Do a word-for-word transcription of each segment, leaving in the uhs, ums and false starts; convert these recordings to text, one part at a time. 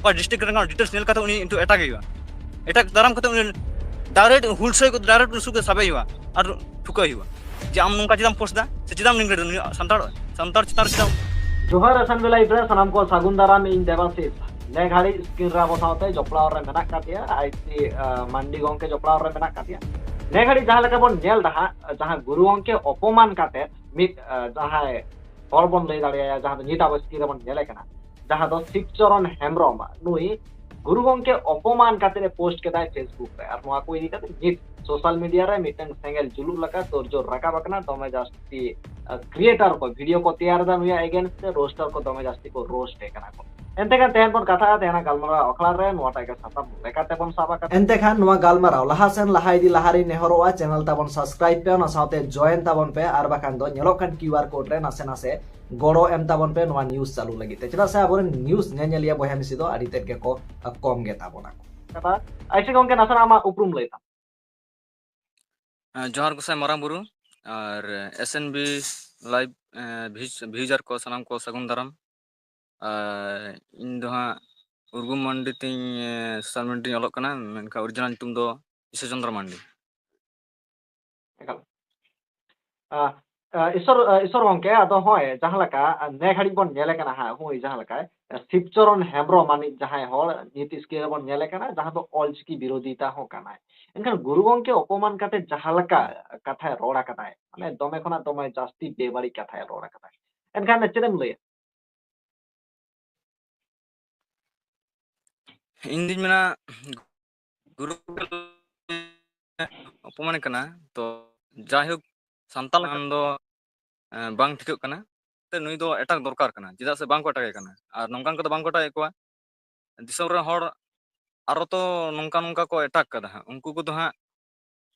ᱚᱠᱟ ᱰᱤᱥᱴᱨᱤᱠᱴ ᱨᱮᱱᱟᱜ ᱰᱤᱴᱮᱞᱥ ᱧᱮᱞ ᱠᱟᱛᱮ ᱩᱱᱤ ᱠᱤᱱᱛᱩ ᱮᱴᱟᱜ ᱜᱮ ᱦᱩᱭᱩᱜᱼᱟ᱾ ᱮᱴᱟᱜ ᱫᱟᱨᱟᱢ ᱠᱟᱛᱮ ᱩᱱᱤ ᱰᱟᱭᱨᱮᱠᱴ ᱦᱩᱞᱥᱟᱹᱭ ᱠᱚ ᱰᱟᱭᱨᱮᱠᱴ ᱩᱱᱤ ᱥᱩᱫᱷᱩ ᱥᱟᱵᱮ ᱦᱩᱭᱩᱜᱼᱟ ᱟᱨ ᱴᱷᱩᱠᱟᱹᱭ ᱦᱩᱭᱩᱜᱼᱟ ᱡᱮ ᱟᱢ ᱱᱚᱝᱠᱟ ᱪᱮᱫᱟᱜ ᱮᱢ ᱯᱳᱥᱴ ᱫᱟ ᱥᱮ ᱪᱮᱫᱟᱜ ᱮᱢ ᱱᱤᱝᱠᱟᱹ ᱩᱱᱤ ᱥᱟᱱᱛᱟᱲ ᱥᱟᱱᱛᱟᱲ ᱪᱮᱛᱟᱱ ᱨᱮ ᱪᱮᱫᱟᱜ ᱮᱢ ᱡᱚᱦᱟᱨ ᱮᱥᱮᱢᱵᱞᱤ ᱞᱟᱭᱤᱵᱷ ᱨᱮ ᱥᱟᱱᱟᱢ ᱠᱚ ᱥᱟᱹᱜᱩᱱ ᱫᱟᱨᱟᱢ, ᱤᱧ ᱫᱮᱵᱟᱥᱤᱥ᱾ ᱱᱮ ᱜᱷᱟᱹᱲᱤᱡ ᱥᱠᱨᱤᱱ ᱨᱮ ᱟᱵᱚ ᱥᱟᱶᱛᱮ ᱡᱚᱯᱲᱟᱣ ᱨᱮ ᱢᱮᱱᱟᱜ ᱟᱠᱟᱫ ᱯᱮᱭᱟ, ᱟᱭᱥᱤ ᱢᱟᱱᱰᱤ ᱜᱚᱝᱠᱮ ᱡᱚᱯᱲᱟᱣ ᱨᱮ ᱢᱮᱱᱟᱜ ᱟᱠᱟᱫ ᱯᱮᱭᱟ᱾ ᱱᱮ ᱜᱷᱟᱹᱲᱤᱡ ᱡᱟᱦᱟᱸ ᱞᱮᱠᱟ ᱵᱚᱱ ᱧᱮᱞ ᱮᱫᱟ ᱦᱟᱸᱜ, ᱡᱟᱦᱟᱸ ᱜᱩᱨᱩ ᱜᱚᱝᱠᱮ ᱚᱯᱚᱢᱟᱱ ᱠᱟᱛᱮ ᱢᱤᱫ, ᱟᱸ, ᱡᱟᱦᱟᱸᱭ ᱦᱚᱲ ᱵᱚᱱ ᱞᱟᱹᱭ ᱫᱟᱲᱮᱭᱟᱭᱟ, ᱡᱟᱦᱟᱸ ᱫᱚ ᱱᱤᱛ ᱟᱵᱚ ᱥᱠᱨᱤᱱ ᱨᱮᱵᱚᱱ ᱧᱮᱞᱮ ᱠᱟᱱᱟ, ᱡᱟᱦᱟᱸ ᱫᱚ ᱥᱤᱵᱪᱚᱨᱚᱱ ᱦᱮᱢᱵᱨᱚᱢ, ᱱᱩᱭ ᱜᱩᱨᱩ ᱜᱚᱝᱠᱮ ᱚᱯᱚᱢᱟᱱ ᱠᱟᱛᱮ ᱮ ᱯᱳᱥᱴ ᱠᱮᱫᱟᱭ ᱯᱷᱮᱥᱵᱩᱠ ᱨᱮ᱾ ᱟᱨ ᱱᱚᱣᱟ ᱠᱚ ᱤᱫᱤ ᱠᱟᱛᱮ ᱱᱤᱛ ᱥᱳᱥᱟᱞ ᱢᱤᱰᱤᱭᱟ ᱨᱮ ᱢᱤᱫᱴᱟᱝ ᱥᱮᱸᱜᱮᱞ ᱡᱩᱞᱩᱜ ᱞᱮᱠᱟ ᱛᱚᱨᱡᱳᱨ ᱨᱟᱠᱟᱵ ᱟᱠᱟᱱᱟ᱾ ᱫᱚᱢᱮ ᱡᱟᱹᱥᱛᱤ, ᱟᱸ, ᱠᱨᱤᱭᱮᱴᱟᱨ ᱠᱚ ᱵᱷᱤᱰᱤᱭᱳ ᱠᱚ ᱛᱮᱭᱟᱨ ᱮᱫᱟ ᱱᱩᱭᱟᱜ ᱮᱜᱮᱱᱥᱴ ᱨᱮ, ᱨᱳᱥᱴᱟᱨ ᱠᱚ ᱫᱚᱢᱮ ᱡᱟᱹᱥᱛᱤ ᱠᱚ ᱨᱳᱥᱴ ᱮ ᱠᱟᱱᱟ ᱠᱚ᱾ ᱮᱱᱛᱮ ᱠᱷᱟᱱ ᱛᱮᱦᱮᱧ ᱵᱚᱱ ᱠᱟᱛᱷᱟᱜᱼᱟ ᱛᱮᱦᱮᱧᱟᱜ ᱜᱟᱞᱢᱟᱨᱟᱣ ᱟᱠᱷᱲᱟ ᱨᱮ ᱱᱚᱣᱟᱴᱟᱜ ᱜᱮ ᱥᱟᱛᱟᱢ ᱞᱮᱠᱟᱛᱮ ᱵᱚᱱ ᱥᱟᱵ ᱟᱠᱟᱫᱟ᱾ ᱮᱱᱛᱮ ᱠᱷᱟᱱ ᱱᱚᱣᱟ ᱜᱟᱞᱢᱟᱨᱟᱣ ᱞᱟᱦᱟ ᱥᱮᱱ ᱞᱟᱦᱟ ᱤᱫᱤ ᱞᱟᱦᱟ ᱨᱤᱧ ᱱᱮᱦᱚᱨᱚᱜᱼᱟ, ᱪᱮᱱᱮᱞ ᱛᱟᱵᱚᱱ ᱥᱟᱵᱥᱠᱨᱟᱭᱤᱵ ᱯᱮ, ᱚᱱᱟ ᱥᱟᱶᱛᱮ ᱡᱚᱭᱮᱱ ᱛᱟᱵᱚᱱ ᱯᱮ, ᱟᱨ ᱵᱟᱠᱷᱟᱱ ᱫᱚ ᱧᱮᱞᱚᱜ ᱠᱟᱱ ᱠᱤᱭᱩ ᱟᱨ ᱠᱳᱰ ᱨᱮ ᱱᱟᱥᱮ ᱱᱟᱥᱮ ᱜᱚᱲᱚ ᱮᱢ ᱛᱟᱵᱚᱱ ᱯᱮ ᱱᱚᱣᱟ ᱱᱤᱭᱩᱡᱽ ᱪᱟᱹᱞᱩ ᱞᱟᱹᱜᱤᱫ ᱛᱮ, ᱪᱮᱫᱟᱜ ᱥᱮ ᱟᱵᱚᱨᱮᱱ ᱱᱤᱭᱩᱡᱽ ᱧᱮᱧᱮᱞᱤᱭᱟᱹ ᱵᱚᱭᱦᱟ ᱢᱤᱥᱤ ᱫᱚ ᱟᱹᱰᱤ ᱛᱮᱫ ᱜᱮᱠᱚ ᱠᱚᱢ ᱜᱮ ᱛᱟᱵᱚᱱᱟ ᱠᱚ᱾ ᱠᱟᱛᱷᱟ᱾ ᱟᱭᱥᱤ ᱜᱚᱝᱠᱮ, ᱱᱟᱥᱮᱱᱟᱜ ᱟᱢᱟᱜ ᱩᱯᱨᱩᱢ ᱞᱟᱹᱭ ᱛᱟᱢ᱾ ᱮᱸ, ᱡᱚᱦᱟᱨ ᱜᱚᱸᱥᱟᱭ ᱢᱟᱨᱟᱝ ᱵᱩᱨᱩ ᱟᱨ ᱮᱥ ᱮᱱ ᱵᱤ ᱞᱟᱭᱤᱵᱷ, ᱮᱸ, ᱵᱷᱤᱭᱩᱡ-, ᱵᱷᱤᱭᱩᱡᱟᱨ ᱠᱚ ᱥᱟᱱᱟᱢ ᱠᱚ ᱥᱟᱹᱜᱩᱱ ᱫᱟᱨᱟᱢ᱾ ᱟᱨ ᱤᱧ ᱫᱚ ᱦᱟᱸᱜ ᱩᱨᱜᱩᱢ ᱢᱟᱱᱰᱤ ᱛᱤᱧ, ᱮᱸ, ᱥᱳᱥᱟᱞ ᱢᱤᱰᱤᱭᱟ ᱨᱤᱧ ᱚᱞᱚᱜ ᱠᱟᱱᱟ, ᱢᱮᱱᱠᱷᱟᱱ ᱚᱨᱤᱡᱤᱱᱟᱞ ᱧᱩᱛᱩᱢ ᱫᱚ ᱤᱥᱚᱨ ᱪᱚᱱᱫᱨᱚ ᱢᱟᱱᱰᱤ᱾ ᱮᱠᱟᱞ᱾ ᱟ, ᱟ, ᱤᱥᱚᱨ, ᱟ, ᱤᱥᱚᱨ ᱜᱚᱝᱠᱮ, ᱟᱫᱚ ᱦᱚᱸᱜᱼᱚᱭ ᱡᱟᱦᱟᱸ ᱞᱮᱠᱟ, ᱟ, ᱱᱮ ᱜᱷᱟᱹᱲᱤᱡ ᱵᱚᱱ ᱧᱮᱞᱮ ᱠᱟᱱᱟ ᱦᱟᱸᱜ, ᱦᱳᱭ ᱡᱟᱦᱟᱸ ᱞᱮᱠᱟ, ᱟ, ᱥᱤᱵᱪᱚᱨᱚᱱ ᱦᱮᱢᱵᱨᱚᱢ ᱟᱹᱱᱤᱡ ᱡᱟᱦᱟᱸᱭ ᱦᱚᱲ ᱱᱤᱛ ᱥᱠᱨᱤᱱ ᱨᱮᱵᱚᱱ ᱧᱮᱞᱮ ᱠᱟᱱᱟ, ᱡᱟᱦᱟᱸ ᱫᱚ ᱚᱞᱪᱤᱠᱤ ᱵᱤᱨᱳᱫᱷᱤᱛᱟ ᱦᱚᱸ ᱠᱟᱱᱟᱭ᱾ ᱮᱱᱠᱷᱟᱱ ᱜᱩᱨᱩ ᱜᱚᱝᱠᱮ ᱚᱯᱚᱢᱟᱱ ᱠᱟᱛᱮ ᱡᱟᱦᱟᱸ ᱞᱮᱠᱟ ᱠᱟᱛᱷᱟᱭ ᱨᱚᱲ ᱟᱠᱟᱫᱟᱭ, ᱢᱟᱱᱮ ᱫᱚᱢᱮ ᱠᱷᱚᱱᱟᱜ ᱫᱚᱢᱮ ᱡᱟᱹᱥᱛᱤ ᱵᱮᱵᱟᱹᱲᱤᱡ ᱠᱟᱛᱷᱟᱭ ᱨᱚᱲ ᱟᱠᱟᱫᱟᱭ᱾ ᱮᱱᱠᱷᱟᱱ ᱪᱮᱫ ᱮᱢ ᱞᱟᱹᱭᱟ? ᱤᱧ ᱫᱩᱧ ᱢᱮᱱᱟ, ᱜᱩᱨᱩ ᱚᱯᱚᱢᱟᱱ ᱠᱟᱱᱟ, ᱛᱚ ᱡᱟᱭᱦᱳᱠ, ᱥᱟᱱᱛᱟᱲ ᱠᱷᱟᱱ ᱫᱚ, ᱮᱸ, ᱵᱟᱝ ᱴᱷᱤᱠᱟᱹᱜ ᱠᱟᱱᱟ᱾ ᱛᱮ ᱱᱩᱭ ᱫᱚ ᱮᱴᱟᱜ ᱫᱚᱨᱠᱟᱨ ᱠᱟᱱᱟ, ᱪᱮᱫᱟᱜ ᱥᱮ ᱵᱟᱝ ᱠᱚ ᱮᱴᱟᱜᱮ ᱠᱟᱱᱟ᱾ ᱟᱨ ᱱᱚᱝᱠᱟᱱ ᱠᱚᱫᱚ ᱵᱟᱝ ᱠᱚ ᱮᱴᱟᱜᱮᱫ ᱠᱚᱣᱟ᱾ ᱫᱤᱥᱚᱢ ᱨᱮᱱ ᱦᱚᱲ ᱟᱨᱚ ᱛᱚ ᱱᱚᱝᱠᱟ ᱱᱚᱝᱠᱟ ᱠᱚ ᱮᱴᱟᱜ ᱠᱟᱫᱟ ᱦᱟᱸᱜ, ᱩᱱᱠᱩ ᱠᱚᱫᱚ ᱦᱟᱸᱜ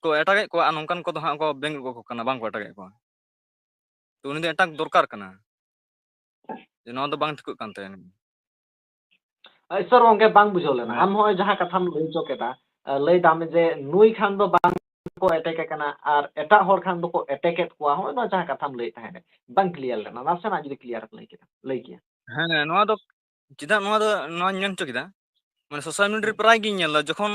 ᱠᱚ ᱮᱴᱟᱜᱮᱫ ᱠᱚᱣᱟ, ᱟᱨ ᱱᱚᱝᱠᱟᱱ ᱠᱚᱫᱚ ᱦᱟᱸᱜ ᱠᱚ ᱵᱮᱸᱜᱮᱫ ᱜᱚᱫ ᱠᱟᱠᱚ ᱠᱟᱱᱟ, ᱵᱟᱝ ᱠᱚ ᱮᱴᱟᱜᱮᱫ ᱠᱚᱣᱟ᱾ ᱛᱚ ᱩᱱᱤ ᱫᱚ ᱮᱴᱟᱜ ᱫᱚᱨᱠᱟᱨ ᱠᱟᱱᱟ, ᱡᱮ ᱱᱚᱣᱟ ᱫᱚ ᱵᱟᱝ ᱴᱷᱤᱠᱚᱜ ᱠᱟᱱ ᱛᱟᱭᱟ᱾ ᱤᱥᱚᱨ ᱜᱚᱝᱠᱮ, ᱵᱟᱝ ᱵᱩᱡᱷᱟᱹᱣ ᱞᱮᱱᱟ᱾ ᱦᱮᱸ᱾ ᱟᱢ ᱦᱚᱸᱜᱼᱚᱭ ᱡᱟᱦᱟᱸ ᱠᱟᱛᱷᱟᱢ ᱞᱟᱹᱭ ᱦᱚᱪᱚ ᱠᱮᱫᱟ, ᱟ, ᱞᱟᱹᱭ ᱫᱟᱢ ᱡᱮ ᱱᱩᱭ ᱠᱷᱟᱱ ᱫᱚ ᱵᱟᱝ ᱠᱚ ᱮᱴᱮᱠ ᱮ ᱠᱟᱱᱟ ᱟᱨ ᱮᱴᱟᱜ ᱦᱚᱲ ᱠᱷᱟᱱ ᱫᱚᱠᱚ ᱮᱴᱮᱠᱮᱫ ᱠᱚᱣᱟ, ᱦᱚᱸᱜᱼᱚᱭ ᱱᱚᱣᱟ ᱡᱟᱦᱟᱸ ᱠᱟᱛᱷᱟᱢ ᱞᱟᱹᱭᱮᱫ ᱛᱟᱦᱮᱸᱫ, ᱵᱟᱝ ᱠᱞᱤᱭᱟᱨ ᱞᱮᱱᱟ᱾ ᱱᱟᱥᱮᱱᱟᱜ ᱡᱩᱫᱤ ᱠᱞᱤᱭᱟᱨ ᱞᱟᱹᱭ ᱠᱮᱫᱟ, ᱞᱟᱹᱭ ᱠᱮᱭᱟ᱾ ᱦᱮᱸ, ᱱᱚᱣᱟ ᱫᱚ ᱪᱮᱫᱟᱜ ᱱᱚᱣᱟ ᱫᱚ, ᱱᱚᱣᱟᱧ ᱢᱮᱱ ᱦᱚᱪᱚ ᱠᱮᱫᱟ, ᱢᱟᱱᱮ ᱥᱳᱥᱟᱞ ᱢᱤᱰᱤᱭᱟ ᱨᱮ ᱦᱩᱸ᱾ ᱯᱨᱟᱭ ᱜᱤᱧ ᱧᱮᱞ ᱮᱫᱟ, ᱡᱚᱠᱷᱚᱱ,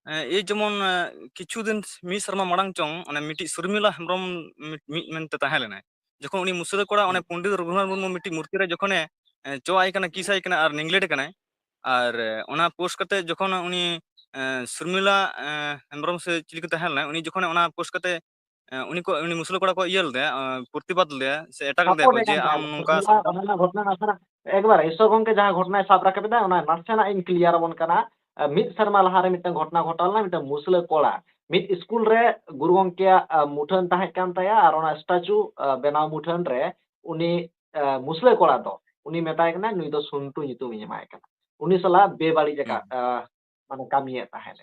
ᱮ, ᱮᱭ ᱡᱮᱢᱚᱱ, ᱮ, ᱠᱤᱪᱷᱩ ᱫᱤᱱ, ᱢᱤᱫ ᱥᱮᱨᱢᱟ ᱢᱟᱲᱟᱝ ᱪᱚᱝ, ᱚᱱᱮ ᱢᱤᱫᱴᱤᱡ ᱥᱩᱨᱢᱤᱞᱟ ᱦᱮᱢᱵᱨᱚᱢ ᱢᱤᱫ, ᱢᱤᱫ ᱢᱮᱱᱛᱮ ᱛᱟᱦᱮᱸ ᱞᱮᱱᱟᱭ, ᱡᱚᱠᱷᱚᱱ ᱩᱱᱤ ᱢᱩᱥᱞᱟᱹ ᱠᱚᱲᱟ ᱚᱱᱮ ᱦᱩᱸ᱾ ᱯᱚᱱᱰᱤᱛ ᱨᱚᱜᱷᱩᱱᱟᱛᱷ ᱢᱩᱨᱢᱩ ᱢᱤᱫᱴᱤᱡ ᱢᱩᱨᱛᱤ ᱨᱮ ᱡᱚᱠᱷᱚᱱᱮ, ᱮ, ᱪᱚ ᱟᱭ ᱠᱟᱱᱟ, ᱠᱤᱥ ᱟᱭ ᱠᱟᱱᱟ ᱟᱨ ᱱᱮᱜᱽᱞᱮᱠᱴ ᱠᱟᱱᱟᱭ, ᱟᱨ, ᱮ, ᱚᱱᱟ ᱯᱳᱥᱴ ᱠᱟᱛᱮ ᱡᱚᱠᱷᱚᱱ ᱩᱱᱤ, ᱮ, ᱥᱩᱨᱢᱤᱞᱟ, ᱮ, ᱦᱮᱢᱵᱨᱚᱢ ᱥᱮ ᱪᱤᱞᱤ ᱠᱚ ᱛᱟᱦᱮᱸ ᱞᱮᱱᱟ, ᱩᱱᱤ ᱡᱚᱠᱷᱚᱱᱮ ᱚᱱᱟ ᱯᱳᱥᱴ ᱠᱟᱛᱮ, ᱮ, ᱩᱱᱤ ᱠᱚ, ᱩᱱᱤ ᱢᱩᱥᱞᱟᱹ ᱠᱚᱲᱟ ᱠᱚ ᱤᱭᱟᱹ ᱞᱮᱫᱮᱭᱟ, ᱮ, ᱯᱨᱚᱛᱤᱵᱟᱫ ᱞᱮᱫᱮᱭᱟ ᱥᱮ ᱮᱴᱟᱜ ᱞᱮᱫᱮᱭᱟ ᱥᱟᱯᱳᱨᱴ ᱠᱚ ᱮ ᱡᱮ ᱠᱟᱱ ᱟᱢ ᱛᱟᱦᱮᱸᱫ᱾ ᱱᱚᱝᱠᱟ ᱥᱩᱨᱢᱤᱞᱟ ᱥᱟᱱᱛᱟᱲ ᱚᱱᱟ ᱨᱮᱱᱟᱜ ᱜᱷᱚᱴᱚᱱᱟ ᱱᱟᱥᱮᱱᱟᱜ ᱮᱠᱵᱟᱨ ᱤᱥᱥᱚᱨ ᱜᱚᱝᱠᱮ ᱡᱟᱦᱟᱸ ᱜᱷᱚᱴᱚᱱᱟᱭ ᱥᱟᱵ ᱨᱟᱠᱟᱵ ᱮᱫᱟ, ᱚᱱᱟ ᱱᱟᱥᱮᱱᱟᱜ ᱤᱧ ᱠᱞᱤᱭᱟᱨ ᱟᱵᱚᱱ ᱠᱟᱱᱟ᱾ ᱮ, ᱢᱤᱫ ᱥᱮᱨᱢᱟ ᱞᱟᱦᱟᱨᱮ ᱢᱤᱫᱴᱟᱝ ᱜᱷᱚᱴᱚᱱᱟ ᱜᱷᱚᱴᱟᱣ ᱞᱮᱱᱟ, ᱢᱤᱫᱴᱟᱝ ᱢᱩᱥᱞᱟᱹ ᱠᱚᱲᱟ ᱢᱤᱫ ᱥᱠᱩᱞ ᱨᱮ ᱜᱩᱨᱩ ᱜᱚᱝᱠᱮᱭᱟᱜ, ᱮ, ᱢᱩᱴᱷᱟᱹᱱ ᱛᱟᱦᱮᱸ ᱠᱟᱱ ᱛᱟᱭᱟ ᱟᱨ ᱚᱱᱟ ᱥᱴᱟᱪᱩ, ᱮ, ᱵᱮᱱᱟᱣ ᱢᱩᱴᱷᱟᱹᱱ ᱨᱮ ᱩᱱᱤ, ᱮ, ᱢᱩᱥᱞᱟᱹ ᱠᱚᱲᱟ ᱫᱚ ᱩᱱᱤ ᱢᱮᱛᱟᱭ ᱠᱟᱱᱟ, ᱱᱩᱭ ᱫᱚ ᱥᱩᱱᱴᱩ ᱧᱩᱛᱩᱢᱤᱧ ᱮᱢᱟᱭ ᱠᱟᱱᱟ᱾ ᱩᱱᱤ ᱥᱟᱞᱟᱜ ᱵᱮᱵᱟᱹᱲᱤᱡ ᱟᱠᱟᱫ, ᱦᱩᱸ᱾ ᱮ, ᱢᱟᱱᱮ ᱠᱟᱹᱢᱤᱭᱮᱫ ᱛᱟᱦᱮᱸᱫ᱾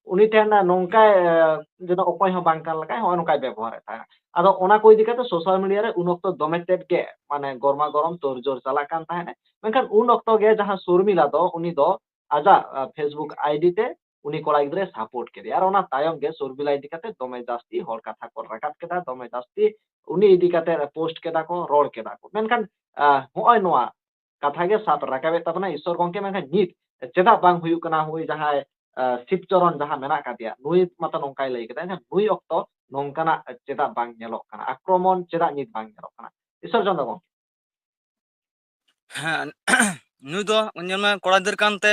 ᱩᱱᱤ ᱴᱷᱮᱱ ᱱᱚᱝᱠᱟᱭ, ᱮ, ᱡᱮᱱᱚ ᱚᱠᱚᱭ ᱦᱚᱸ ᱵᱟᱝ ᱠᱟᱱ ᱞᱮᱠᱟᱭ ᱦᱚᱸᱜᱼᱚᱭ ᱱᱚᱝᱠᱟᱭ ᱵᱮᱵᱚᱦᱟᱨᱮᱫ ᱛᱟᱦᱮᱸᱫ᱾ ᱟᱫᱚ ᱚᱱᱟ ᱠᱚ ᱤᱫᱤ ᱠᱟᱛᱮ ᱥᱳᱥᱟᱞ ᱢᱤᱰᱤᱭᱟ ᱨᱮ ᱩᱱ ᱚᱠᱛᱚ ᱫᱚᱢᱮ ᱛᱮᱫ ᱜᱮ ᱢᱟᱱᱮ ᱜᱚᱨᱢᱟ ᱜᱚᱨᱚᱢ ᱛᱳᱲᱡᱳᱲ ᱪᱟᱞᱟᱜ ᱠᱟᱱ ᱛᱟᱦᱮᱸᱫ᱾ ᱢᱮᱱᱠᱷᱟᱱ ᱩᱱ ᱚᱠᱛᱚ ᱜᱮ ᱡᱟᱦᱟᱸ ᱥᱩᱨᱢᱤᱞᱟ ᱫᱚ, ᱩᱱᱤ ᱫᱚ ᱟᱡᱟᱜ, ᱟ, Facebook ID ᱛᱮ ᱩᱱᱤ ᱠᱚᱲᱟ ᱜᱤᱫᱽᱨᱟᱹᱭ ᱥᱟᱯᱳᱨᱴ ᱠᱮᱫᱮᱭᱟ᱾ ᱟᱨ ᱚᱱᱟ ᱛᱟᱭᱚᱢ ᱜᱮ ᱥᱩᱨᱢᱤᱞᱟ ᱤᱫᱤ ᱠᱟᱛᱮ ᱫᱚᱢᱮ ᱡᱟᱹᱥᱛᱤ ᱦᱚᱲ ᱠᱟᱛᱷᱟ ᱠᱚ ᱨᱟᱠᱟᱵ ᱠᱮᱫᱟ, ᱫᱚᱢᱮ ᱡᱟᱹᱥᱛᱤ ᱩᱱᱤ ᱤᱫᱤ ᱠᱟᱛᱮ ᱯᱳᱥᱴ ᱠᱮᱫᱟ ᱠᱚ, ᱨᱚᱲ ᱠᱮᱫᱟ ᱠᱚ᱾ ᱢᱮᱱᱠᱷᱟᱱ, ᱟ, ᱦᱚᱸᱜᱼᱚᱭ ᱱᱚᱣᱟ ᱠᱟᱛᱷᱟ ᱜᱮ ᱥᱟᱵ ᱨᱟᱠᱟᱵᱮᱫ ᱛᱟᱵᱚᱱᱟ ᱤᱥᱥᱚᱨ ᱜᱚᱝᱠᱮ, ᱢᱮᱱᱠᱷᱟᱱ ᱱᱤᱛ ᱪᱮᱫᱟᱜ ᱵᱟᱝ ᱦᱩᱭᱩᱜ ᱠᱟᱱᱟ? ᱦᱳᱭ, ᱡᱟᱦᱟᱸᱭ, ᱟ, ᱥᱤᱵ ᱪᱚᱨᱚᱱ ᱡᱟᱦᱟᱸ ᱢᱮᱱᱟᱜ ᱟᱠᱟᱫᱮᱭᱟ, ᱱᱩᱭ ᱢᱟᱛᱚ ᱱᱚᱝᱠᱟᱭ ᱞᱟᱹᱭ ᱠᱮᱫᱟ, ᱮᱱᱠᱷᱟᱱ ᱱᱩᱭ ᱚᱠᱛᱚ ᱱᱚᱝᱠᱟᱱᱟᱜ ᱪᱮᱫᱟᱜ ᱵᱟᱝ ᱧᱮᱞᱚᱜ ᱠᱟᱱᱟ? ᱟᱠᱨᱚᱢᱚᱱ ᱪᱮᱫᱟᱜ ᱱᱤᱛ ᱵᱟᱝ ᱧᱮᱞᱚᱜ ᱠᱟᱱᱟ? ᱤᱥᱥᱚᱨ ᱪᱚᱸᱫᱽ ᱜᱚᱝᱠᱮ᱾ ᱦᱮᱸ, ᱱᱩᱭ ᱫᱚ ᱧᱮᱞ ᱢᱮ ᱠᱚᱲᱟ ᱜᱤᱫᱟᱹᱨ ᱠᱟᱱᱛᱮ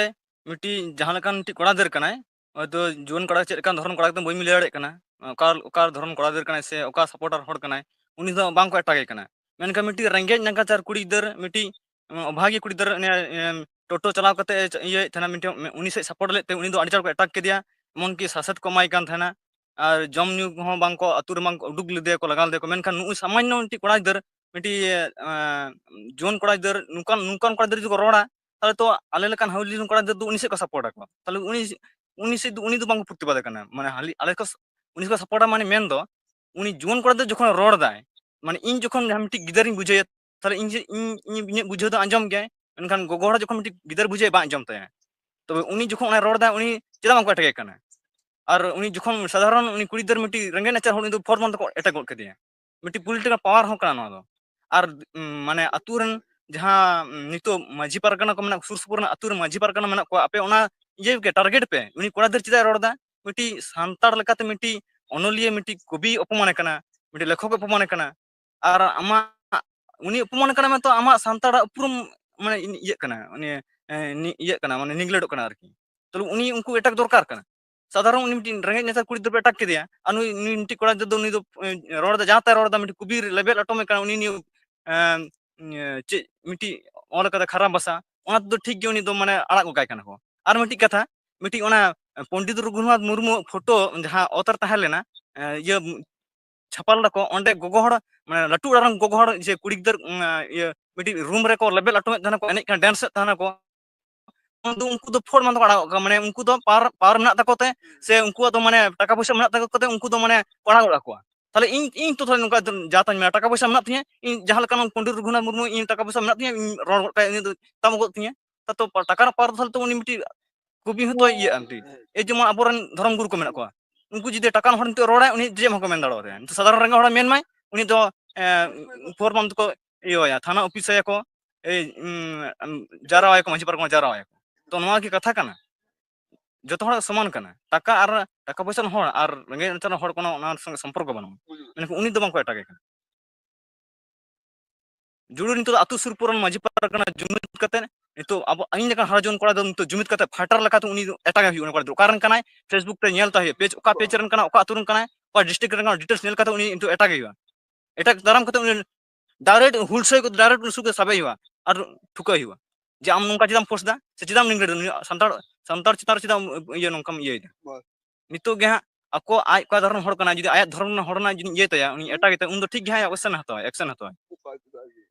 ᱢᱤᱫᱴᱤᱡ ᱡᱟᱦᱟᱸ ᱞᱮᱠᱟᱱ ᱢᱤᱫᱴᱤᱡ ᱠᱚᱲᱟ ᱜᱤᱫᱟᱹᱨ ᱠᱟᱱᱟᱭ, ᱦᱚᱭᱛᱳ ᱡᱩᱣᱟᱹᱱ ᱠᱚᱲᱟ ᱪᱮᱫ ᱞᱮᱠᱟᱱ ᱫᱷᱚᱨᱚᱱ ᱠᱚᱲᱟ ᱜᱤᱫᱟᱹᱨ ᱵᱟᱹᱧ ᱞᱟᱹᱭ ᱫᱟᱲᱮᱭᱟᱜ ᱠᱟᱱᱟ, ᱚᱠᱟ, ᱚᱠᱟ ᱫᱷᱚᱨᱚᱱ ᱠᱚᱲᱟ ᱜᱤᱫᱟᱹᱨ ᱠᱟᱱᱟᱭ ᱥᱮ ᱚᱠᱟ ᱥᱟᱯᱳᱨᱴᱟᱨ ᱦᱚᱲ ᱠᱟᱱᱟᱭ, ᱩᱱᱤ ᱫᱚ ᱵᱟᱝ ᱠᱚ ᱮᱴᱟᱜᱮ ᱠᱟᱱᱟ᱾ ᱢᱮᱱᱠᱷᱟᱱ ᱢᱤᱫᱴᱤᱡ ᱨᱮᱸᱜᱮᱡ ᱱᱟᱜᱟᱪᱟᱨ ᱠᱩᱲᱤ ᱜᱤᱫᱟᱹᱨ, ᱢᱤᱫᱴᱤᱡ, ᱩᱢ, ᱚᱵᱷᱟᱜᱤ ᱠᱩᱲᱤ ᱜᱤᱫᱟᱹᱨ, ᱚᱱᱮ, ᱩᱢ, ᱴᱳᱴᱳ ᱪᱟᱞᱟᱣ ᱠᱟᱛᱮ ᱤᱭᱟᱹᱭᱮᱫ ᱛᱟᱦᱮᱱᱟ, ᱢᱤᱫᱴᱮᱱ ᱩᱱᱤ ᱥᱮᱫ ᱥᱟᱯᱳᱨᱴ ᱞᱮᱫ ᱛᱮ ᱩᱱᱤ ᱫᱚ ᱟᱹᱰᱤ ᱪᱟᱲ ᱠᱚ ᱮᱴᱟᱜ ᱠᱮᱫᱮᱭᱟ, ᱮᱢᱚᱱᱠᱤ ᱥᱟᱥᱮᱛ ᱠᱚ ᱮᱢᱟᱭ ᱠᱟᱱ ᱛᱟᱦᱮᱱᱟ᱾ ᱟᱨ ᱡᱚᱢ ᱧᱩ ᱠᱚᱦᱚᱸ ᱵᱟᱝ ᱠᱚ, ᱟᱹᱛᱩ ᱨᱮ ᱵᱟᱝ ᱠᱚ ᱩᱰᱩᱠ ᱞᱮᱫᱮᱭᱟ ᱠᱚ, ᱞᱟᱜᱟ ᱞᱮᱫᱮᱭᱟ ᱠᱚ᱾ ᱢᱮᱱᱠᱷᱟᱱ ᱱᱩᱜᱼᱩᱭ ᱥᱟᱢᱟᱱᱱᱚ ᱢᱤᱫᱴᱤᱡ ᱠᱚᱲᱟ ᱜᱤᱫᱟᱹᱨ, ᱢᱤᱫᱴᱤᱡ, ᱮᱸ, ᱡᱩᱣᱟᱹᱱ ᱠᱚᱲᱟ ᱜᱤᱫᱟᱹᱨ, ᱱᱚᱝᱠᱟᱱ, ᱱᱚᱝᱠᱟᱱ ᱠᱚᱲᱟ ᱜᱤᱫᱟᱹᱨ ᱡᱩᱫᱤ ᱠᱚ ᱨᱚᱲᱟ, ᱛᱟᱦᱚᱞᱮ ᱛᱚ ᱟᱞᱮ ᱞᱮᱠᱟᱱ ᱦᱟᱣᱞᱤ ᱨᱮᱱ ᱠᱚᱲᱟ ᱜᱤᱫᱟᱹᱨ ᱫᱚ ᱩᱱᱤ ᱥᱮᱫ ᱠᱚ ᱥᱟᱯᱳᱨᱴ ᱟᱠᱚ᱾ ᱛᱟᱦᱚᱞᱮ ᱩᱱᱤ, ᱩᱱᱤ ᱥᱮᱫ ᱫᱚ, ᱩᱱᱤ ᱫᱚ ᱵᱟᱝ ᱠᱚ ᱯᱨᱚᱛᱤᱵᱟᱫ ᱠᱟᱱᱟ᱾ ᱢᱟᱱᱮ ᱦᱟᱣᱞᱤ, ᱟᱞᱮ ᱠᱚ ᱥ-, ᱩᱱᱤ ᱥᱮᱫ ᱠᱚ ᱥᱟᱯᱳᱨᱴᱟ, ᱢᱟᱱᱮ ᱢᱮᱱ ᱫᱚ ᱩᱱᱤ ᱡᱩᱣᱟᱹᱱ ᱠᱚᱲᱟ ᱜᱤᱫᱟᱹᱨ ᱡᱚᱠᱷᱚᱱ ᱨᱚᱲ ᱫᱟᱭ, ᱢᱟᱱᱮ ᱤᱧ ᱡᱚᱠᱷᱚᱱ ᱡᱟᱦᱟᱸ ᱢᱤᱫᱴᱤᱡ ᱜᱤᱫᱟᱹᱨᱤᱧ ᱵᱩᱡᱷᱟᱹᱣᱮᱭᱟ, ᱛᱟᱦᱚᱞᱮ ᱤᱧ ᱡᱮ, ᱤᱧ, ᱤᱧ, ᱤᱧᱟᱹᱜ ᱵᱩᱡᱷᱟᱹᱣ ᱫᱚ ᱟᱸᱡᱚᱢ ᱜᱮᱭᱟᱭ, ᱢᱮᱱᱠᱷᱟᱱ ᱜᱚᱜᱚ ᱦᱚᱲ ᱡᱚᱠᱷᱚᱱ ᱢᱤᱫᱴᱤᱡ ᱜᱤᱫᱟᱹᱨ ᱵᱩᱡᱷᱟᱹᱣ ᱵᱟᱝ ᱟᱸᱡᱚᱢ ᱛᱟᱭᱟ᱾ ᱛᱚᱵᱮ ᱩᱱᱤ ᱡᱚᱠᱷᱚᱱ ᱚᱱᱟᱭ ᱨᱚᱲ ᱫᱟ, ᱩᱱᱤ ᱪᱮᱫᱟᱜ ᱵᱟᱝ ᱠᱚ ᱮᱴᱟᱜᱮ ᱠᱟᱱᱟ? ᱟᱨ ᱩᱱᱤ ᱡᱚᱠᱷᱚᱱ ᱥᱟᱫᱷᱟᱨᱚᱱ ᱩᱱᱤ ᱠᱩᱲᱤ ᱜᱤᱫᱟᱹᱨ ᱢᱤᱫᱴᱤᱡ ᱨᱮᱸᱜᱮᱡ ᱱᱟᱪᱟᱨ ᱦᱚᱲ, ᱩᱱᱤ ᱫᱚ ᱯᱷᱚᱨ ᱢᱚᱱ ᱛᱮᱠᱚ ᱮᱴᱟᱜ ᱜᱚᱫ ᱠᱮᱫᱮᱭᱟ᱾ ᱢᱤᱫᱴᱤᱡ ᱯᱚᱞᱤᱴᱤᱠᱟᱞ ᱯᱟᱣᱟᱨ ᱦᱚᱸ ᱠᱟᱱᱟ ᱱᱚᱣᱟ ᱫᱚ᱾ ᱟᱨ, ᱩᱢ, ᱢᱟᱱᱮ ᱟᱹᱛᱩ ᱨᱮᱱ ᱡᱟᱦᱟᱸ ᱱᱤᱛᱚᱜ ᱢᱟᱹᱡᱷᱤ ᱯᱟᱨᱜᱟᱱᱟ ᱠᱚ ᱢᱮᱱᱟᱜ, ᱥᱩᱨ ᱥᱩᱯᱩᱨ ᱨᱮᱱᱟᱜ ᱟᱹᱛᱩ ᱨᱮ ᱢᱟᱹᱡᱷᱤ ᱯᱟᱨᱜᱟᱱᱟ ᱢᱮᱱᱟᱜ ᱠᱚᱣᱟ, ᱟᱯᱮ ᱚᱱᱟ ᱤᱭᱟᱹ ᱜᱮ ᱴᱟᱨᱜᱮᱴ ᱯᱮ, ᱩᱱᱤ ᱠᱚᱲᱟ ᱜᱤᱫᱟᱹᱨ ᱪᱮᱫᱟᱜ ᱮ ᱨᱚᱲ ᱮᱫᱟ? ᱢᱤᱫᱴᱤᱡ ᱥᱟᱱᱛᱟᱲ ᱞᱮᱠᱟᱛᱮ ᱢᱤᱫᱴᱤᱡ ᱚᱱᱚᱞᱤᱭᱟᱹ, ᱢᱤᱫᱴᱤᱡ ᱠᱚᱵᱤ ᱚᱯᱚᱢᱟᱱᱮ ᱠᱟᱱᱟ, ᱢᱤᱫᱴᱤᱡ ᱞᱮᱠᱷᱚᱠ ᱮ ᱚᱯᱚᱢᱟᱱᱮ ᱠᱟᱱᱟ᱾ ᱟᱨ ᱟᱢᱟᱜ, ᱩᱱᱤ ᱚᱯᱚᱢᱟᱱ ᱠᱟᱱᱟ ᱢᱮᱱᱛᱮ ᱟᱢᱟᱜ ᱥᱟᱱᱛᱟᱲᱟᱜ ᱩᱯᱨᱩᱢ ᱢᱟᱱᱮ ᱤᱭᱟᱹᱜ ᱠᱟᱱᱟ, ᱩᱱᱤ ᱤᱭᱟᱹᱜ ᱠᱟᱱᱟ, ᱢᱟᱱᱮ ᱱᱤᱜᱽᱞᱮᱠᱴᱚᱜ ᱠᱟᱱᱟ ᱟᱨᱠᱤ᱾ ᱛᱟᱦᱞᱮ ᱩᱱᱤ ᱩᱱᱠᱩ ᱮᱴᱟᱜ ᱫᱚᱨᱠᱟᱨ ᱠᱟᱱᱟ᱾ ᱥᱟᱫᱷᱟᱨᱚᱱ ᱩᱱᱤ ᱢᱤᱫᱴᱤᱡ ᱨᱮᱸᱜᱮᱡ ᱱᱟᱪᱟᱨ ᱠᱩᱲᱤ ᱜᱤᱫᱽᱨᱟᱹ ᱯᱮ ᱮᱴᱟᱜ ᱠᱮᱫᱮᱭᱟ, ᱟᱨ ᱱᱩᱭ, ᱱᱩᱭ ᱢᱤᱫᱴᱤᱡ ᱠᱚᱲᱟ ᱜᱤᱫᱽᱨᱟᱹ ᱫᱚ ᱩᱱᱤ ᱫᱚ, ᱮ, ᱨᱚᱲ ᱮᱫᱟ, ᱡᱟᱦᱟᱸ ᱛᱟᱭ ᱨᱚᱲ ᱮᱫᱟ, ᱢᱤᱫᱴᱤᱡ ᱠᱚᱵᱤ ᱞᱮᱵᱮᱫ ᱚᱴᱚᱢᱮ ᱠᱟᱱᱟ, ᱩᱱᱤ ᱱᱤᱭᱟᱹ, ᱮ, ᱪᱮᱫ ᱢᱤᱫᱴᱤᱡ ᱚᱞ ᱠᱟᱫᱟ ᱠᱷᱟᱨᱟᱯ ᱵᱷᱟᱥᱟ, ᱚᱱᱟ ᱛᱮᱫᱚ ᱴᱷᱤᱠ ᱜᱮ, ᱩᱱᱤ ᱫᱚ ᱢᱟᱱᱮ ᱟᱲᱟᱜ ᱜᱚᱫ ᱠᱟᱭ ᱠᱟᱱᱟ ᱠᱚ᱾ ᱟᱨ ᱢᱤᱫᱴᱤᱡ ᱠᱟᱛᱷᱟ, ᱢᱤᱫᱴᱤᱡ ᱚᱱᱟ ᱯᱚᱱᱰᱤᱛ ᱨᱚᱜᱷᱩᱱᱟᱛᱷ ᱢᱩᱨᱢᱩ ᱯᱷᱳᱴᱳ ᱡᱟᱦᱟᱸ ᱚᱛ ᱨᱮ ᱛᱟᱦᱮᱸ ᱞᱮᱱᱟ, ᱮ, ᱤᱭᱟᱹ, ᱪᱷᱟᱯᱟ ᱞᱮᱫᱟ ᱠᱚ, ᱚᱸᱰᱮ ᱜᱚᱜᱚ ᱦᱚᱲ, ᱢᱟᱱᱮ ᱞᱟᱹᱴᱩ ᱚᱲᱟᱜ ᱨᱮᱱ ᱜᱚᱜᱚ ᱦᱚᱲ ᱡᱮ ᱠᱩᱲᱤ ᱜᱤᱫᱟᱹᱨ, ᱩᱸ, ᱤᱭᱟᱹ, ᱢᱤᱫᱴᱤᱡ ᱨᱩᱢ ᱨᱮᱠᱚ ᱞᱮᱵᱮᱫ ᱚᱴᱚᱢᱮᱫ ᱛᱟᱦᱮᱱᱟ ᱠᱚ, ᱮᱱᱮᱡ ᱠᱟᱱᱟ, ᱰᱮᱱᱥ ᱮᱫ ᱛᱟᱦᱮᱱᱟ ᱠᱚ, ᱩᱱ ᱫᱚ ᱩᱱᱠᱩ ᱫᱚ ᱯᱷᱚᱨ ᱢᱟᱱ ᱫᱚᱠᱚ ᱟᱲᱟᱜ ᱜᱚᱫ ᱠᱟᱜᱼᱟ᱾ ᱢᱟᱱᱮ ᱩᱱᱠᱩ ᱫᱚ ᱯᱟᱣᱟᱨ, ᱯᱟᱣᱟᱨ ᱢᱮᱱᱟᱜ ᱛᱟᱠᱚ ᱛᱮ, ᱥᱮ ᱩᱱᱠᱩᱣᱟᱜ ᱫᱚ ᱢᱟᱱᱮ ᱴᱟᱠᱟ ᱯᱚᱭᱥᱟ ᱢᱮᱱᱟᱜ ᱛᱟᱠᱚ ᱛᱮ ᱩᱱᱠᱩ ᱫᱚ ᱢᱟᱱᱮ ᱠᱚ ᱟᱲᱟᱜ ᱜᱚᱫ ᱠᱚᱣᱟ᱾ ᱛᱟᱦᱞᱮ ᱤᱧ, ᱤᱧ ᱛᱚ ᱛᱟᱦᱞᱮ ᱱᱚᱝᱠᱟ ᱡᱟ ᱛᱟᱧ ᱢᱮᱱᱟ, ᱴᱟᱠᱟ ᱯᱚᱭᱥᱟ ᱢᱮᱱᱟᱜ ᱛᱤᱧᱟᱹ, ᱤᱧ ᱡᱟᱦᱟᱸ ᱞᱮᱠᱟ ᱱᱚᱣᱟ ᱯᱚᱱᱰᱤᱛ ᱨᱚᱜᱷᱩᱱᱟᱛᱷ ᱢᱩᱨᱢᱩ, ᱤᱧ ᱴᱟᱠᱟ ᱯᱚᱭᱥᱟ ᱢᱮᱱᱟᱜ ᱛᱤᱧᱟᱹ, ᱤᱧ ᱨᱚᱲ ᱜᱚᱫ ᱠᱟᱭᱟ, ᱩᱱᱤ ᱫᱚ ᱛᱟᱢ ᱜᱚᱫ ᱛᱤᱧᱟᱹ᱾ ᱛᱟ ᱛᱚ ᱯᱟ-, ᱴᱟᱠᱟ ᱨᱮᱱᱟᱜ ᱯᱟᱣᱟᱨ ᱫᱚ ᱛᱟᱦᱞᱮ ᱛᱚ ᱩᱱᱤ ᱢᱤᱫᱴᱤᱡ ᱠᱚᱵᱤ ᱦᱚᱸᱛᱚ ᱤᱭᱟᱹᱜᱼᱟ ᱢᱤᱫᱴᱤᱡ᱾ ᱮᱭ ᱡᱮᱢᱚᱱ ᱟᱵᱚᱨᱮᱱ ᱫᱷᱚᱨᱚᱢ ᱜᱩᱨᱩ ᱠᱚ ᱢᱮᱱᱟᱜ ᱠᱚᱣᱟ, ᱩᱱᱠᱩ ᱡᱩᱫᱤ ᱴᱟᱠᱟ ᱨᱮᱱ ᱦᱚᱲ ᱱᱤᱛᱚᱜ ᱨᱚᱲᱟᱭ, ᱩᱱᱤ ᱪᱮᱫ ᱦᱚᱸ ᱠᱚ ᱢᱮᱱ ᱫᱟᱲᱮᱭᱟᱜ ᱛᱟᱭᱟ᱾ ᱱᱤᱛᱚᱜ ᱥᱟᱫᱷᱟᱨᱚᱱ ᱨᱮᱸᱜᱮᱡ ᱦᱚᱲ ᱢᱮᱱ ᱢᱟᱭ, ᱩᱱᱤ ᱫᱚ, ᱮ, ᱯᱷᱚᱨ ᱢᱟᱱ ᱛᱮᱠᱚ ᱤᱭᱟᱹ ᱟᱭᱟ, ᱛᱷᱟᱱᱟ ᱚᱯᱷᱤᱥ ᱟᱭᱟ ᱠᱚ, ᱮᱭ, ᱩᱸ, ᱡᱟᱣᱨᱟ ᱟᱭᱟ ᱠᱚ, ᱢᱟᱹᱡᱷᱤ ᱯᱟᱨᱜᱟᱱᱟ ᱡᱟᱣᱨᱟ ᱟᱭᱟ ᱠᱚ᱾ ᱛᱚ ᱱᱚᱣᱟ ᱠᱤ ᱠᱟᱛᱷᱟ ᱠᱟᱱᱟ? ᱡᱚᱛᱚ ᱦᱚᱲ ᱥᱚᱢᱟᱱ ᱠᱟᱱᱟ᱾ ᱴᱟᱠᱟ ᱟᱨ ᱴᱟᱠᱟ ᱯᱚᱭᱥᱟ ᱨᱮᱱ ᱦᱚᱲ ᱟᱨ ᱨᱮᱸᱜᱮᱡ ᱱᱟᱪᱟᱨ ᱨᱮᱱ ᱦᱚᱲ ᱠᱳᱱᱳ ᱚᱱᱟ ᱥᱚᱸᱜᱮ ᱥᱚᱢᱯᱚᱨᱠᱚ ᱵᱟᱹᱱᱩᱜᱼᱟ᱾ ᱢᱮᱱᱠᱷᱟᱱ ᱩᱱᱤ ᱫᱚ ᱵᱟᱝ ᱠᱚ ᱮᱴᱟᱜᱮ ᱠᱟᱱᱟ᱾ ᱡᱩᱲᱤ ᱱᱤᱛᱚᱜ ᱫᱚ ᱟᱹᱛᱩ ᱥᱩᱨ ᱯᱩᱨ ᱨᱮᱱ ᱢᱟᱹᱡᱷᱤ ᱯᱟᱨᱜᱟᱱᱟ ᱡᱩᱢᱤᱫ ᱠᱟᱛᱮ ᱱᱤᱛᱚᱜ ᱟᱵᱚ, ᱤᱧ ᱞᱮᱠᱟᱱ ᱦᱟᱨᱟ ᱡᱩᱣᱟᱹᱱ ᱠᱚᱲᱟ ᱫᱚ ᱱᱤᱛᱚᱜ ᱡᱩᱢᱤᱫ ᱠᱟᱛᱮ ᱯᱷᱟᱭᱴᱟᱨ ᱞᱮᱠᱟᱛᱮ ᱩᱱᱤ ᱫᱚ ᱮᱴᱟᱜᱮ ᱦᱩᱭᱩᱜᱼᱟ᱾ ᱚᱠᱟ ᱨᱮᱱ ᱠᱟᱱᱟᱭ, Facebook ᱛᱮ ᱧᱮᱞ ᱛᱟᱭ ᱦᱩᱭᱩᱜᱼᱟ, ᱯᱮᱡᱽ, ᱚᱠᱟ ᱯᱮᱡᱽ ᱨᱮᱱ ᱠᱟᱱᱟ, ᱚᱠᱟ ᱟᱹᱛᱩ ᱨᱮᱱ ᱠᱟᱱᱟᱭ, ᱚᱠᱟ ᱰᱤᱥᱴᱨᱤᱠᱴ ᱨᱮᱱ ᱠᱟᱱᱟ, ᱰᱤᱴᱮᱞᱥ ᱧᱮᱞ ᱠᱟᱛᱮ ᱩᱱᱤ ᱱᱤᱛᱚᱜ ᱮᱴᱟᱜᱮ ᱦᱩᱭᱩᱜᱼᱟ᱾ ᱮᱴᱟᱜ ᱫᱟᱨᱟᱢ ᱠᱟᱛᱮ ᱩᱱᱤ ᱰᱟᱭᱨᱮᱠᱴ ᱦᱩᱞᱥᱟᱹᱭ ᱠᱚ, ᱰᱟᱭᱨᱮᱠᱴ ᱩᱱᱤ ᱥᱩᱨ ᱨᱮ ᱥᱟᱵᱮ ᱦᱩᱭᱩᱜᱼᱟ ᱟᱨ ᱴᱷᱩᱠᱟᱹᱭ ᱦᱩᱭᱩᱜᱼᱟ ᱡᱮ ᱟᱢ ᱱᱚᱝᱠᱟ ᱪᱮᱫᱟᱜ ᱮᱢ ᱯᱳᱥᱴ ᱫᱟ, ᱥᱮ ᱪᱮᱫᱟᱜ ᱮᱢ ᱱᱤᱝᱠᱟᱹ ᱫᱟ? ᱱᱩᱭ ᱥᱟᱱᱛᱟᱲ, ᱥᱟᱱᱛᱟᱲ ᱪᱮᱛᱟᱱ ᱨᱮ ᱪᱮᱫᱟᱜ ᱮᱢ ᱤᱭᱟᱹ, ᱱᱚᱝᱠᱟᱢ ᱤᱭᱟᱹᱭ ᱫᱟ? ᱵᱟᱥ᱾ ᱱᱤᱛᱚᱜ ᱜᱮ ᱦᱟᱸᱜ ᱟᱠᱚ ᱟᱡ ᱚᱠᱟ ᱫᱷᱚᱨᱚᱢ ᱦᱚᱲ ᱠᱟᱱᱟᱭ, ᱡᱩᱫᱤ ᱟᱭᱟᱜ ᱫᱷᱚᱨᱚᱢ ᱨᱮᱱ ᱦᱚᱲ ᱨᱮᱱᱟᱜ ᱡᱩᱫᱤ ᱤᱭᱟᱹᱭ ᱛᱟᱭᱟ, ᱩᱱᱤ ᱦᱩᱸ᱾ ᱮᱴᱟᱜ ᱜᱮᱛᱟᱭ, ᱩᱱ ᱫᱚ ᱴᱷᱤᱠ ᱜᱮ ᱦᱟᱸᱜ ᱟᱭᱟᱜ ᱚᱵᱚᱥᱥᱟᱱ ᱦᱟᱛᱟᱣᱟᱭ, ᱮᱠᱥᱮᱱ ᱦᱟᱛᱟᱣᱟᱭ᱾ ᱩᱯᱟᱭ ᱫᱚ ᱵᱟᱭ ᱦᱩᱭᱩᱜᱼᱟ᱾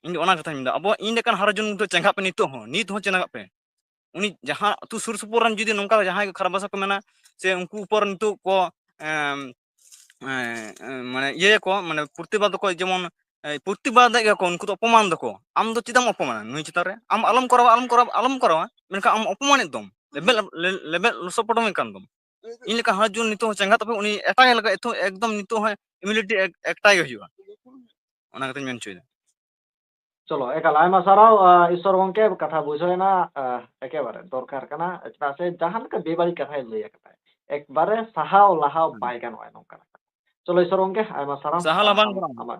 ᱤᱧ ᱫᱚ ᱚᱱᱟ ᱠᱟᱛᱷᱟᱧ ᱢᱮᱱᱫᱟ, ᱟᱵᱚ, ᱤᱧ ᱞᱮᱠᱟᱱ ᱦᱟᱨᱟ ᱡᱩᱣᱟᱹᱱ ᱱᱤᱛᱚᱜ ᱪᱮᱸᱜᱷᱟᱜ ᱯᱮ, ᱱᱤᱛᱚᱜ ᱦᱚᱸ, ᱱᱤᱛ ᱦᱚᱸ ᱪᱮᱸᱜᱷᱟᱜ ᱯᱮ᱾ ᱩᱱᱤ ᱡᱟᱦᱟᱸ ᱟᱹᱛᱩ ᱥᱩᱨ ᱥᱩᱯᱩᱨ ᱨᱮᱱ ᱡᱩᱫᱤ ᱱᱚᱝᱠᱟ ᱡᱟᱦᱟᱸᱭ ᱠᱚ ᱠᱷᱟᱨᱟᱯ ᱵᱷᱟᱥᱟ ᱠᱚ ᱢᱮᱱᱟ, ᱥᱮ ᱩᱱᱠᱩ ᱩᱯᱚᱨ ᱱᱤᱛᱚᱜ ᱠᱚ, ᱮᱢ, ᱮ, ᱮ, ᱢᱟᱱᱮ ᱤᱭᱟᱹᱭᱟᱠᱚ, ᱢᱟᱱᱮ ᱯᱨᱚᱛᱤᱵᱟᱫ ᱠᱚ, ᱡᱮᱢᱚᱱ, ᱮ, ᱯᱨᱚᱛᱤᱵᱟᱫᱮᱫ ᱜᱮᱭᱟ ᱠᱚ, ᱩᱱᱠᱩ ᱫᱚ ᱚᱯᱚᱢᱟᱱ ᱫᱟᱠᱚ᱾ ᱟᱢ ᱫᱚ ᱪᱮᱫᱟᱜ ᱮᱢ ᱚᱯᱚᱢᱟᱱᱟ ᱱᱩᱭ ᱪᱮᱛᱟᱱ ᱨᱮ? ᱟᱢ ᱟᱞᱚᱢ ᱠᱚᱨᱟᱣᱟ, ᱟᱞᱚᱢ ᱠᱚᱨᱟᱣᱟ, ᱟᱞᱚᱢ ᱠᱚᱨᱟᱣᱟ, ᱢᱮᱱᱠᱷᱟᱱ ᱟᱢ ᱚᱯᱚᱢᱟᱱᱮᱫ ᱫᱚᱢ, ᱞᱮᱵᱮᱞ, ᱞᱮ-, ᱞᱮᱵᱮᱞ ᱞᱚᱥᱚᱫ ᱯᱚᱴᱚᱢᱮᱫ ᱠᱟᱱ ᱫᱚᱢ᱾ ᱤᱧ ᱞᱮᱠᱟ ᱦᱟᱨᱟ ᱡᱩᱣᱟᱹᱱ ᱱᱤᱛᱚᱜ ᱦᱚᱸ ᱪᱮᱸᱜᱷᱟ ᱛᱟᱯᱮ, ᱩᱱᱤ ᱮᱴᱟᱜ ᱞᱮᱠᱟ ᱮᱛᱚ ᱮᱠᱫᱚᱢ ᱱᱤᱛᱚᱜ ᱦᱚᱸ ᱤᱢᱤᱰᱤᱭᱮᱴ ᱮᱠ-, ᱮᱠᱴᱟᱭ ᱜᱮ ᱦᱩᱭᱩᱜᱼᱟ᱾ ᱚᱱᱟ ᱠᱟᱛᱷᱟᱧ ᱢᱮᱱ ᱦᱚᱪᱚᱭᱮᱫᱟ᱾ ᱪᱚᱞᱚ, ᱮᱠᱟᱞ, ᱟᱭᱢᱟ ᱥᱟᱨᱦᱟᱣ, ᱟᱸ, ᱤᱥᱥᱚᱨ ᱜᱚᱝᱠᱮ, ᱠᱟᱛᱷᱟ ᱵᱩᱡᱷᱟᱹᱣ ᱮᱱᱟ, ᱟᱸ, ᱮᱠᱮᱵᱟᱨᱮ ᱫᱚᱨᱠᱟᱨ ᱠᱟᱱᱟ, ᱪᱮᱫᱟᱜ ᱥᱮ ᱡᱟᱦᱟᱸ ᱞᱮᱠᱟ ᱵᱮᱵᱟᱹᱲᱤᱡ ᱠᱟᱛᱷᱟᱭ ᱞᱟᱹᱭ ᱟᱠᱟᱫᱟ, ᱮᱠᱵᱟᱨᱮ ᱥᱟᱦᱟᱣ ᱞᱟᱦᱟᱣ ᱦᱩᱸ᱾ ᱵᱟᱭ ᱜᱟᱱᱚᱜᱼᱟ ᱱᱚᱝᱠᱟᱱᱟᱜ ᱠᱟᱛᱷᱟ᱾ ᱪᱚᱞᱚ, ᱤᱥᱥᱚᱨ ᱜᱚᱝᱠᱮ, ᱟᱭᱢᱟ ᱥᱟᱨᱦᱟᱣ, ᱥᱟᱦᱟᱣ ᱞᱟᱦᱟ ᱵᱟᱝ ᱟᱢ, ᱜᱟᱱᱚᱜᱼᱟ᱾ ᱟᱢᱟᱜ